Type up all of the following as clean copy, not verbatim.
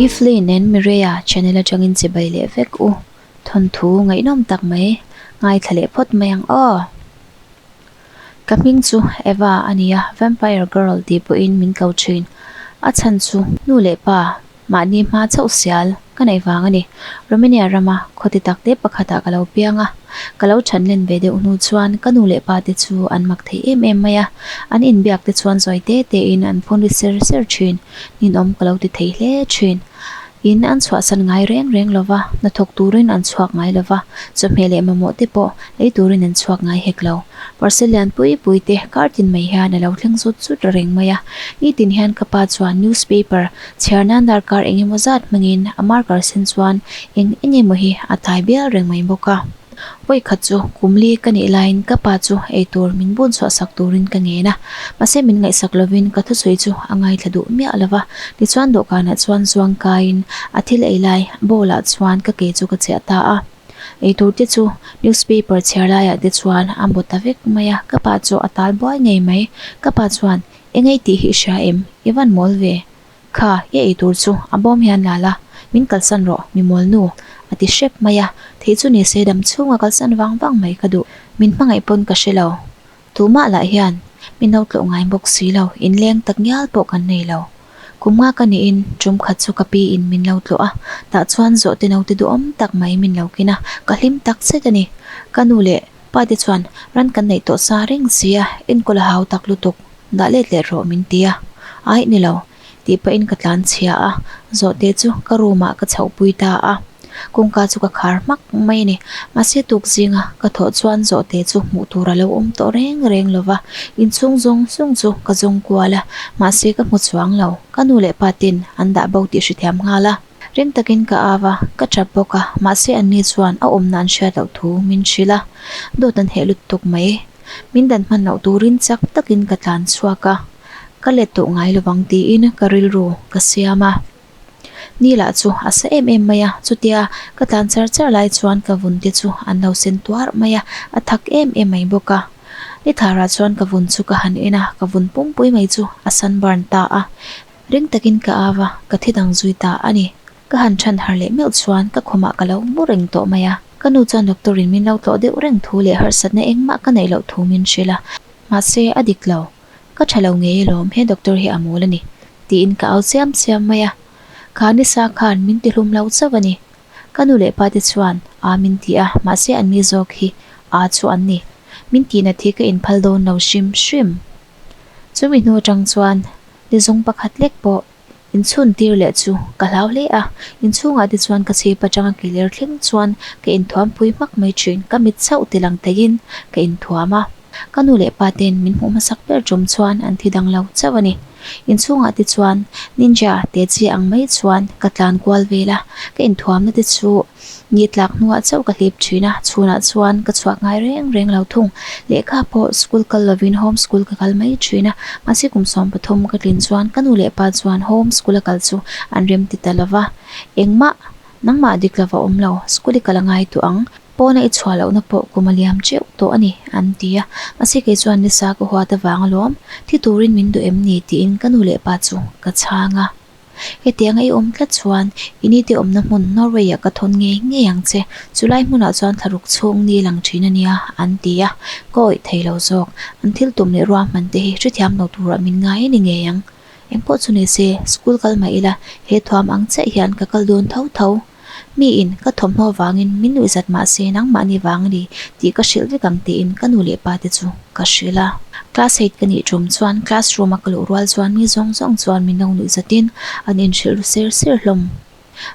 Evelyn and Mireia channel atangin chibai leh vek u. Thawnthu ngaihnawm tak mai ngaithla leh phawt mai ang aw. Ka hming chu Eva a ni a, Vampire Girl tih pawhin min ko thin. A chhan chu nu leh pa Mahni hma chauh sial ka neih vang a ni. Romania rama khawti tak te pakhatah ka lo piang a, ka lo chhan len ve deuh hnu chuan ka nu leh pa te chu an mak thei em em mai a, an inbiak te chuan zawi te te in an phun ri ser ser thin, ninawm ka lo ti thei hle thin. In an chhuahsan ngai reng reng lo va, hnathawk turin an chhuak ngai lo va, chawhmeh leh mamawh te pawh lei turin an chhuak ngai hek lo. Parcel lian pui pui te kar tin mai hian a lo thleng zut zut reng mai a, nitin hian ka pa chuan newspaper chhiar nan darkar eng emaw zat hmangin a marker sen chuan eng eng emaw hi a tai bial reng mai bawk a. Vawikhat chu kum li ka nih laiin ka pa chu eitur min bun chhuah sak turin ka ngen a, mahse min ngaihsak lovin ka thusawi chu a ngaithla duh miah lo va, tichuan dawhkanah chuan zuang kaiin a thil ei lai bowl ah chuan ka ke chu ka chiah ta a. Eitur te chu newspaper chhiar laiah te chuan a bu ta vek mai a, ka pa chu a tal buai ngei mai. Ka pa chuan, Engei tih hi i hria em? I van mawl ve. Kha, i eitur chu a bawm hian la la, min kalsan rawh, mi mawl nu, a ti hrep mai a. Theih chu ni se dam chhunga kalsan vang vang mai ka duh. Min hmangaih pawn ka hre lo. Tumah lah hian min lo tlawh ngai bawk si lo, inleng tak ngial pawh kan nei lo. Kum nga ka niin tum khat chu ka pi in min lo tlawh a, tah chuan zawhte naute duhawm tak mai min lo kin a, ka hlim tak zet a ni. Ka nu leh pa te chuan ran kan neih tawh sa reng si a, enkawl a hau tak lutuk, dah let leh rawh min ti a, aih ni lo. Tih pahin ka tlan chhia a, zawhte chu ka room ah ka chhoh pui ta a, kawngka chu ka khar hmak mai a ni. Mahse tuk zinga ka thawh chuan zawhte chu hmuh tur a lo awm tawh reng reng lo va, inchhung zawng zawng chu ka zawng kual a, mahse ka hmu chuang lo, ka nu leh pa ten an dah bo tih hrethiam nghal a. Ring takin ka au a, ka tap bawk a, mahse anni chuan a awmna an hriat loh thu min hrilh a, dawt an heh lutuk mai. Min dan hman loh turin chak takin ka tlan chhuak a. Ka let tawh ngai lovang tiin ka rilru ka siam a. Ni lah chu a sa em em mai a, chutia ka tlan char char lai chuan ka vun te chu an lo sen tuar mai a, a thak em em mai bawk a. Ni tharah chuan ka vun chu ka han en a, ka vun pumpui mai chu a sunburn ta a. Ring takin ka au a, ka thi dang zui ta a ni. Ka han chhan har leh meuh chuan ka khumah ka lo mu reng tawh mai a. Ka nu chuan doctor in min lo tlawh deuh reng thu leh harsatna engmah ka neih loh thu min hrilh a, mahse a dik lo. Ka tha lo ngei alawm, he doctor hi a mawl a ni, tiin ka au chiam chiam mai a. Kha nisa khan min ti hlum lo chauh a ni. Ka nu leh pa te chuan a min ti a, mahse an ni zawk hi a chu an ni. Min tihna thi ka inphal dawn lo hrim hrim. Chumi hnu atang chuan nizung pakhat lek pawh Inchhun tir leh chu ka hlau hle a, inchhungah te chuan ka chhip atanga ke ler thleng chuan ka inthuam pui hmak mai thin, ka mit chauh ti lang theiin ka inthuam a. Ka nu leh pa ten min hmuh hmasak ber tum chuan an thi dang lo chauh a ni. Inchhungah te chuan ninja te chi ang mai chuan ka tlan kual vel a, ka inthuamna te chu Ni tlak hnuah chauh ka hlip thin a, chhunah chuan ka chhuak ngai reng reng lo thung. Lehkha pawh school kal lovin home school ka kal mai thin a, mahse kum 13 ka tlin chuan ka nu leh pa chuan home school a kal chu an rem ti ta lova. Engmah nangmah dik lova awm lo, school i kal a ngai tawh ang, pawna i chhuah lohna pawh kum a liam teuh tawh a ni, an ti a. Mahse kei chuan nisa ka huat avang alawm, thi turin min duh em ni tiin ka nu leh pa chu ka chhang a. Hetiang a i awm tlat chuan i nite awmna hmun Norway-ah ka thawn ngei ngei ang che. Chulai hmunah chuan thlaruk chhung ni lang thin a nia, an ti a. Ka awih thei lo zawk. An thil tum leh ruahman te hi hrethiam lo turah min ngai a ni ngei ang. Engpawh chu ni se, school kal mah ila he thuam ang chiah hian ka kal dawn tho tho. Mi in ka thawmhnaw vangin min nuih zat mah se nangmahni vang a ni tih ka hrilh vek ang tiin ka nu leh pa te chu ka hrilh a. Class eight ka nih tum chuan class room a ka luh rual chuan mi zawng zawng chuan min lo nuih zatin an inhrilh ru ser ser hlawm.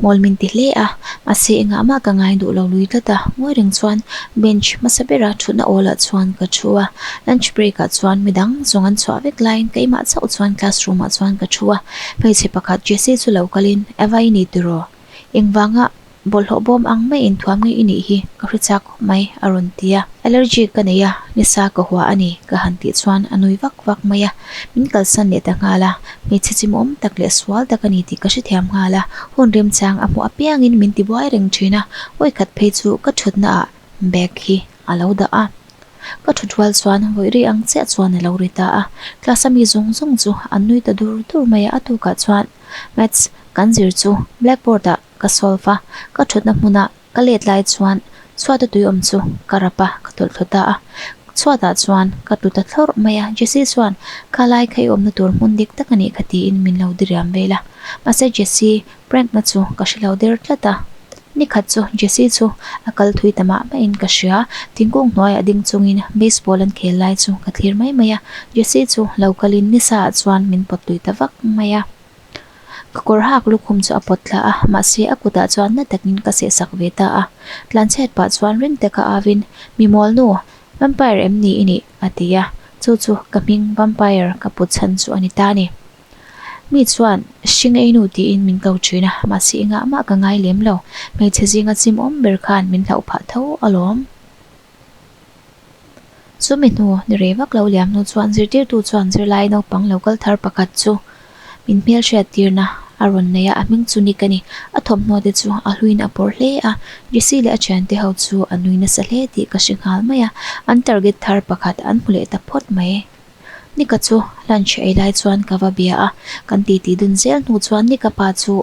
Mawl min ti hle a, mahse engah mah ka ngai duh lo lui tlat a, ngawi reng chuan bench hmasa bera thutna awl ah chuan ka thu a. Lunch break ah chuan midang zawng an chhuah vek laiin keimah chauh chuan class room ah chuan ka thu a, hmeichhe pakhat Jessie chu lo kalin Eva i ni tiraw? Engvanga bawlhhlawh bawm ang mai inthuam nge i nih hi ka hre chak khawp mai a rawn ti a. Allergy ka nei a, nisa ka hua a ni ka han tih chuan a nui vak vak mai a. Min kalsan leh ta nghal a, hmeichhe chimawm tak leh sual tak a ni tih ka hrethiam nghal a. Hun remchang a hmuh apiangin min tibuai reng thin a, awikhat phei chu ka thutnaah bag hi a lo dah a. Ka thut rual chuan vawi ri ang chiah chuan a lo ri ta a, class a mi zawng zawng chu an nui ta dur dur mai a, a tukah chuan Maths. Kan zir chu blackboard ah ka solve a, ka thutna hmuna ka let lai chuan chhuata tui awm chu ka rap a, ka tawlh thlu ta a. Chhuatah chuan ka tlu ta thlawrh mai a, Jessie chuan kha lai kha i awmna tur hmun dik tak a nih kha tiin min lo diriam vel a. Mahse Jessie prank na chu ka hre lo der tlat a. Nikhat chu Jessie chu a kal thui ta mah mah in ka hria, thingkung hnuaiah ding chungin baseball an khel lai chu ka thlir mai mai a. Jessie chu lo kalin nisa ah chuan min pawt tui ta vak mai a. Ka kawr hak lukhum chu a pawt thla a, mahse a kutah chuan na takin ka sehsak ve ta a. Tlanchhiat pah chuan ring taka avin, Mi mualnu, vampire em ni i nih? a ti a, chu chu ka hming vampire ka put chhan chu a ni ta a ni. Mi chuan hring einu tiin min ko thin a, mahse engah mah ka ngai lem lo, hmeichhe zinga chim awm ber khan min hlauh phah tho alawm. Chumi hnu ni rei vak lo liam hnu chuan zirtirtu chuan zirlai naupang lo kal thar pakhat chu min hmelhriat tirna a rawn nei a, a hming chu Nick a ni. A thawmhnaw te chu a hluin a pawr hle a, Jesse leh a thiante ho chu a nui nasa hle tih ka hre nghal mai a, an target thar pakhat an hmu leh ta phawt mai. Nika chu lunch ei lai chuan ka va bia a, kan titi dun zel hnu chuan Nika pa chu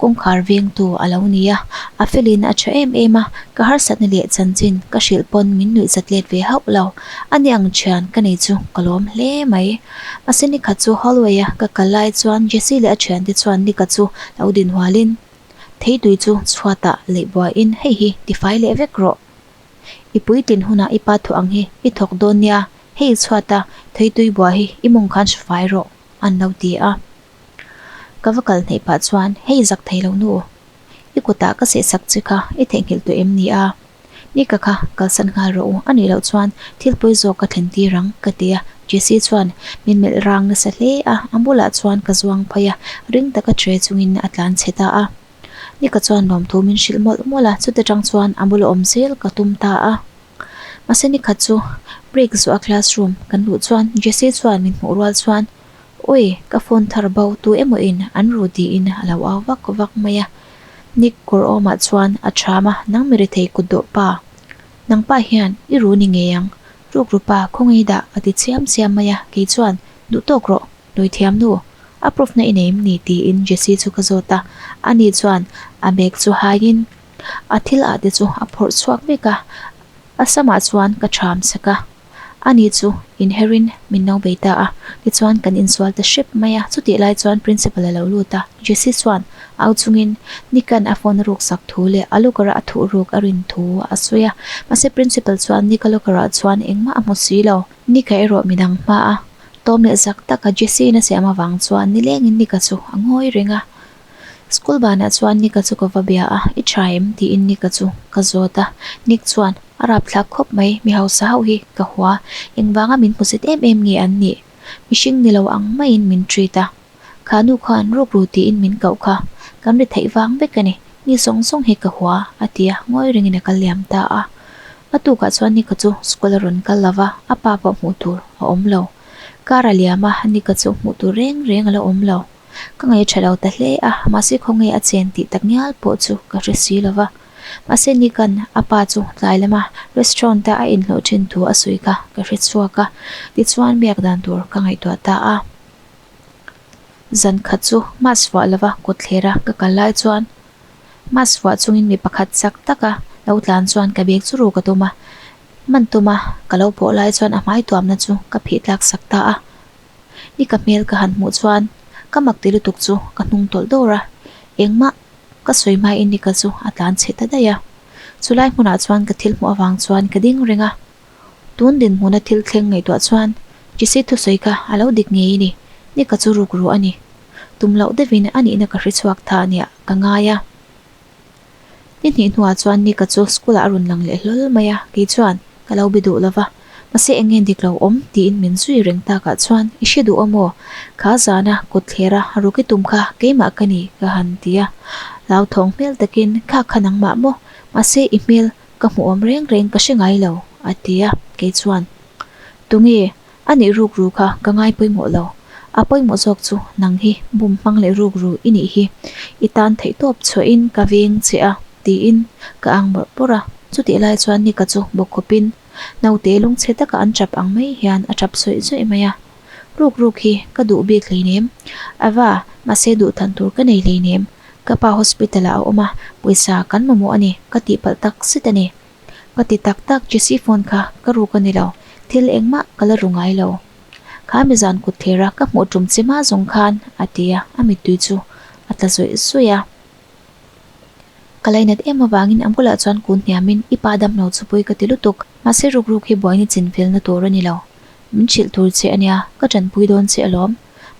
kawngkhar vengtu a lo ni a, a felin a tha em em a, ka harsatna leh chanchin ka hrilh pawn min nuih zat let ve hauh lo. A ni ang thian ka nei chu ka lawm hle mai. Mahse Nika chu hallway a ka kal lai chuan Jessie leh a thiante chuan Nika chu lo din hualin theitui chu chhuatah leih buaiin hei hi tifai leh vek rawh. I puitlin hunah i pa thawh ang hi i thawk dawn nia, hei chhuata theitui bua hi i mawng khan hre fai rawh, an lo ti a. Ka va kal hnaih pah chuan, Hei zak thei lo nu, i kutah ka sehsak che kha i theihnghilh tawh em ni a? Nika kha kalsan nghal rawh u, a nih loh chuan thil pawi zawk ka thlen tir ang, ka ti a. Jessie chuan min melh rang nasa hle a, a bulah chuan ka zuang phei a, ring taka tre chungin a tlan chhe ta a. Nika chuan lawmthu min hrilh mawlh mawlh a, chuta tang chuan a bula awm zel ka tum ta a. Mahse nikhat chu break zawh a classroom kan luh chuan Jessie chuan min hmuh rual chuan Ui, ka phone thar bo tu emaw in an ru tiin a lo au vak vak mai a. Nick kawr awmah chuan a ṭham a, nang mi rethei kut dawh pa, nang pa hian i ru ni ngei ang, rukru pa khawngaih dah a ti chiam chiam mai a, kei chuan duh tawk rawh. Nui thiam nu, a proof na i nei em ni? tiin Jessie chu ka zawt a, ani chuan a bag chu haiin a thil ah te chu a phawrh chhuak vek a, a samah chuan ka ṭham sak a, ani chu inherin min lo bei ta a, tichuan kan insual ta hrep mai a, chutih lai chuan principal a lo lut a, Jessie chuan au chungin Nick-a'n a phone a ruk sak thu leh a locker-a a thuh ruk a rin thu a sawi a, mahse principal chuan Nick-a locker-ah chuan engmah a hmu si lo. Nika erawh midang hma a, tawm leh zak taka Jessie-in a siam avang chuan nilengin Nika chu a ngawi reng a. School banah chuan Nika chu ka va bia a, I tha em? tiin Nika chu ka zawt a. Nick chuan, A rapthlak khawp mai, mi hausa hauh hi ka hua, engvanga min hmusit em em nge an nih? Mihring ni lo ang maiin min treat a. Kha nu khan ruk ru tiin min koh kha, kan ri theih vang vek a ni, mi zawng zawng hi ka hua, a ti a, ngawi ringin a kal liam ta a. A tukah chuan Nika chu school a rawn kal lova, a pa pawh hmuh tur a awm lo. Car a liam a, Nika chu hmuh tur reng reng a la awm lo. Ka ngaih tha lo ta hle a, mahse khawnge a chen tih tak ngial pawh chu ka hre si lova. Mahse Nika'n a pa chu tlai lama restaurant-a a inhlawh thin thu a sawi kha ka hre chhuak a, tichuan biak dan tur ka ngaihtuah ta a. Zan khat chu mask vuah lova kut thlera ka kal lai chuan mask vuah chungin mi pakhat chak taka lo tlan chuan ka bag chu ruk a tum a, hman tuma ka lo pawh lai chuan a hmai tuamna chu ka phih tlak sak ta a. Ni ka hmel ka han hmuh chuan ka mak ti lutuk chu ka hnung tawlh dawr a, engmah ka sawi hmain Nika chu a tlan chhe ta daih a. Chulai hmunah chuan ka thil hmuh avang chuan ka ding reng a. Tun dinhmuna thil thleng ngaihtuah chuan Jesse thusawi kha a lo dik ngei ni, ni ka chu ruk ruh a ni. Tum loh deuhin a nihna ka hre chhuak tha nia ka ngai a. Ni hnih hnuah chuan ni ka chu school ah a rawn lang leh hlawl mai a, kei chuan ka lo be duh lova, mahse eng nge dik lo awm tiin min zui reng takah chuan i hre duh amaw? Kha zana kut thlera ruki tum kha keimah ka ni ka han ti a, hlauthawng hmel takin kha kha nangmah maw? Mahse i hmel Ka hmuh awm reng reng ka hre ngai lo, a ti a, kei chuan, Tunge, a nih ruk ru kha ka ngai pawimawh lo, a pawimawh zawk chu nang hi bum hmang leh ruk ru i nih hi, i tan theih tawp chhuahin ka veng che a, tiin ka ang bawrh bawrh a, chutih lai chuan Nika chu bawkkhawpin naute lungchhe taka an tap ang mai hian a tap zawih zawih mai a, ruk ruk hi ka duh bik hleinem, Ava, mahse duh than tur ka nei hleinem. Ka pa hospital ah a awm a, pawisa kan mamawh a ni, ka tihpalh tak zet a ni. Ka ti tak tak, Jesse phone kha ka ruk a ni lo, thil engmah ka la ru ngai lo. Kha mizan kut thler a ka hmuh tum che hma zawng khan, a ti a, a mittui chu a tla zawih zawih a. Ka lainat em avangin a bulah chuan kun hniamin i pa damlo chu pui ka ti lutuk, mahse ruk ruk hi buaina chinfelna tur a ni lo. Min hrilh tur che a nia, ka tanpui dawn che alawm.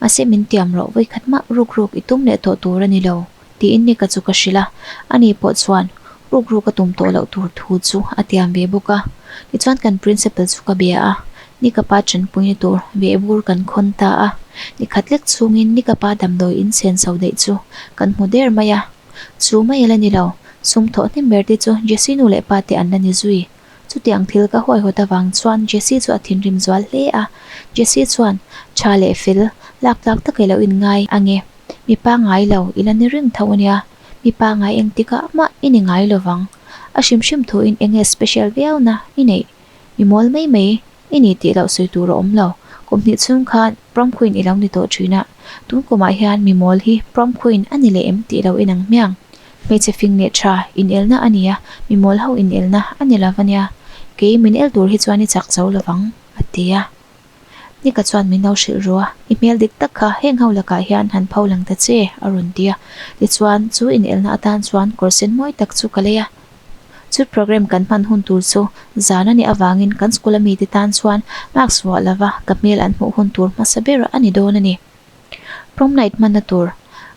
Mahse min tiam rawh vawikhat mah ruk ruk i tum leh tawh tur a ni lo, tiin Nika chu ka hrilh a, ani pawh chuan ruk ruk a tum tawh loh tur thu chu a tiam ve bawk a. Tichuan kan principal chu ka bia a, Nika pa tanpuina tur vehbur kan khawn ta a, nikhat lek chhungin Nika pa damdawi in senso daih chu kan hmu der mai a. Chu mai a la ni lo, sum thawh hnem ber te chu Jesse nu leh pa te an la ni zui. Chutiang thil ka huaihawt avang chuan Jesse chu a thinrim zual hle a. Jesse chuan, Tha leh fel, lak tlak tak i lo inngai ange. Mi pangngai lo i la ni reng tho ania. Mi pangngai engtikah mah i ni ngai lovang. A hrim hrim thuin enge special viauna i neih? Mi mawl mai mai i ni tih loh sawi tur a awm lo. Kum hnih chhung khan prom queen i lo ni tawh thin a, tun kumah hian mi mawl hi prom queen a ni leh em tih lo inang hmiang. Hmeichhe fing leh tha inelna a ni a, mi mawl ho inelna a ni lo a nia. Kei min el tur hi chuan i chak zo lovang, a ti a. Nika chuan min lo hrilh ru a, I hmel dik tak kha heng ho lakah hian han pho lang ta che, a rawn ti a. Tichuan, chu inelna atan chuan kawr sen mawi tak chu ka lei a. Chu program kan hman hun tur chu zan a nih avangin kan school a mite tan chuan mask vuah lova ka hmel an hmuh hun tur hmasa ber a ni dawn a ni. Prom night hmanna tur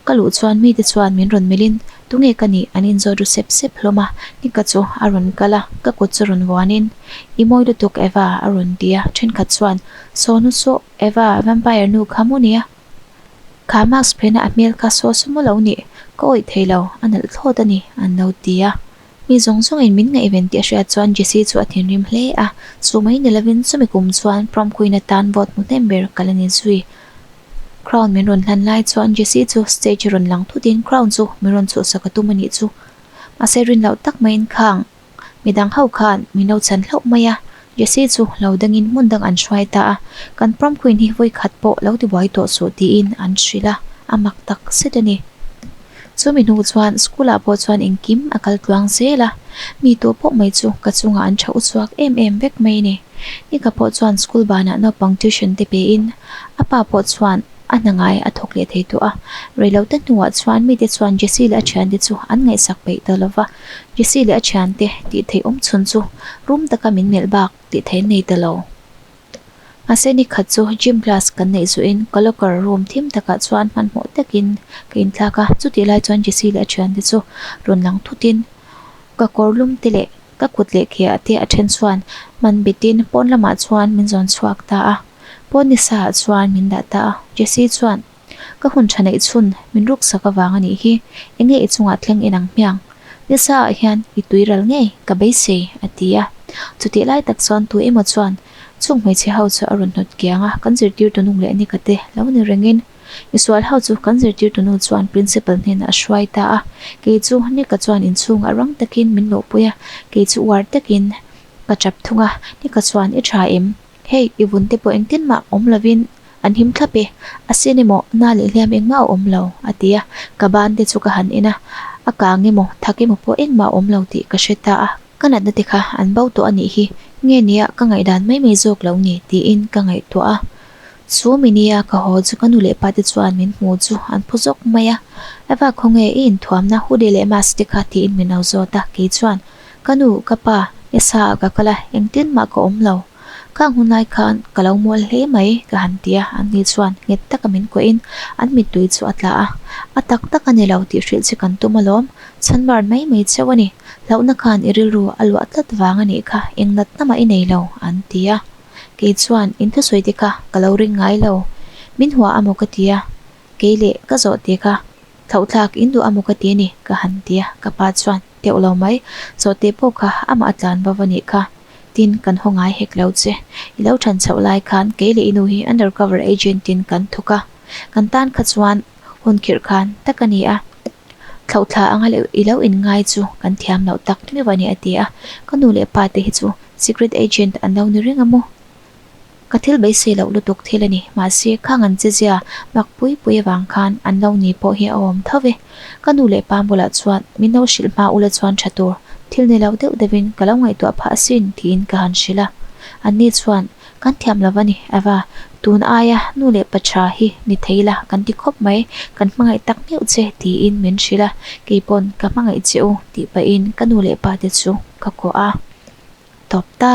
ka luh chuan mite chuan min rawn melhin tunge ka nih an inzawt ru sep sep hlawm a, Nika chu a rawn kal a, ka kut chu rawn vuanin I mawi lutuk Eva a rawn ti a, thenkhat chuan Saw nu saw Eva vampire nu kha maw nia? Kha mask phena a hmel kha saw saw maw lo nih? Ka awih thei lo, a nalh thlawt a ni, an lo ti a. Mi zawng zawngin min ngaihven tih a hriat chuan Jesse chu a thinrim hle a, chu mai ni lovin chumi kum chuan prom queen atan vote hmu hnem ber ka la ni zui. Crown min rawn hlan lai chuan Jesse chu stage a rawn lang thutin crown chu min rawn chhuhsak a tum a nih chu. Mahse rin loh tak maiin khang Midang ho khan min lo chan hlauh mai a, Jesse chu lo dangin hmun dang an hruai ta a, kan prom queen hi vawi khat pawh lo tibuai tawh suh tiin an hrilh a, a mak tak zet a ni. Chumi hnu chuan school ah pawh chuan engkim a kal tluang zel a, mi tawh pawh mai chu ka chungah an tha uchuak em em vek mai a ni. Nika pawh chuan school banah naupang tuition te pein a pa pawh chuan A hna ngai a thawk leh thei tawh a, reilote hnuah chuan mite chuan Jesse leh a thiante chu an ngaihsak peih ta lo va. Jesse leh a thiante tih theih awm chhun chu rum taka min melh bak tih theih an nei ta lo. Mahse ni khat chu gym class kan neih zuihin ka locker room thim takah chuan hmanhmawh takin ka inthlak a, chutih lai chuan Jesse leh a thiante chu rawn lang thutin ka kawr lum te leh ka kut leh ke ah te a then chuan man betin pawn lamah chuan min zawn chhuak ta a. Pawn nisa ah chuan min dah ta a, Jesse chuan, Ka hun tha neih chhun min ruk sak avang a nih hi, enge i chungah thleng en ang hmiang? Nisa ah hian i tui ral ngei ka beisei, a ti a. Chutih lai tak chuan tu emaw chuan chung hmeichhe ho chu a rawn hnawt kiang a, kan zirtirtu nung leh nika te lo ni rengin misual ho chu kan zirtirtu nu chuan principal hnenah a hruai ta a, kei chu nika chuan inchhungah rang takin min luhpui a, kei chu uar takin ka tap thung a, nika chuan i tha em? Hei, i vun te pawh engtin mah awm lovin an him thlap e, a sin emaw, na leh hliam engmah a awm lo, a ti a. Ka ban te chu ka han en a, a kang emaw, thak emaw pawh engmah a awm lo tih ka hre ta a. Ka natna te kha an bo tawh a nih hi, nge nia ka ngaihdan mai mai zawk lo ni tiin ka ngaihtuah a. Chu mi nia ka haw chu ka nu leh pa te chuan min hmu chu an phu zawk mai a. Eva khawnge i inthuamna hoodie leh mask te kha tiin min lo zawt a, kei chuan Ka nu, ka pa, nisa ah ka kal a, engtin mah ka awm lo. Khang hun lai khan ka lo mual hle mai, ka han ti a, an ni chuan nghet taka min kuahin an mittui chu a tla a. A tak tak a ni lo tih hrilh che kan tum alawm, chhanmar mai mai cheu a ni. Hlauhna khan i rilru a luah tlat vang a nih kha, eng natna mah i nei lo, an ti a. Kei chuan in thusawi te kha ka lo ring ngai lo, min hua amaw ka ti a, kei leh ka zawh te kha thlauhthlak in duh amaw ka ti a ni, ka han ti a, ka pa chuan. Teuh lo mai, chawhte pawh kha amah a tlan va va nih kha. Tin, kan haw ngai hek lo che. I lo than chhoh lai khan kei leh i nu hi undercover agent in kan thawk a. Kan tan kha chuan hun khirh khan tak a ni a. Thlauhthla anga leh i lo inngai chu kan thiam loh tak meuh a ni a ti a. Ka nu leh pa te hi chu secret agent an lo ni reng a maw? Ka thil beisei loh lutuk thil a ni, mahse khang an che zia mak pui pui avang khan an lo ni pawh hi a awm tho ve. Ka nu leh pa bulah chuan min lo hrilh hma ula chuan tha tur, thil ni lo deuh deuhin ka lo ngaihtuah phah asin tiin ka han hrilh a. Anni chuan Kan thiam lo a ni, Eva, tun aia nu leh pa tha hi ni thei la kan ti khawp mai, kan hmangaih tak meuh che tiin min hrilh a, kei pawn ka hmangaih che u tih pahin ka nu leh pa te chu ka kuah a. Tawp ta!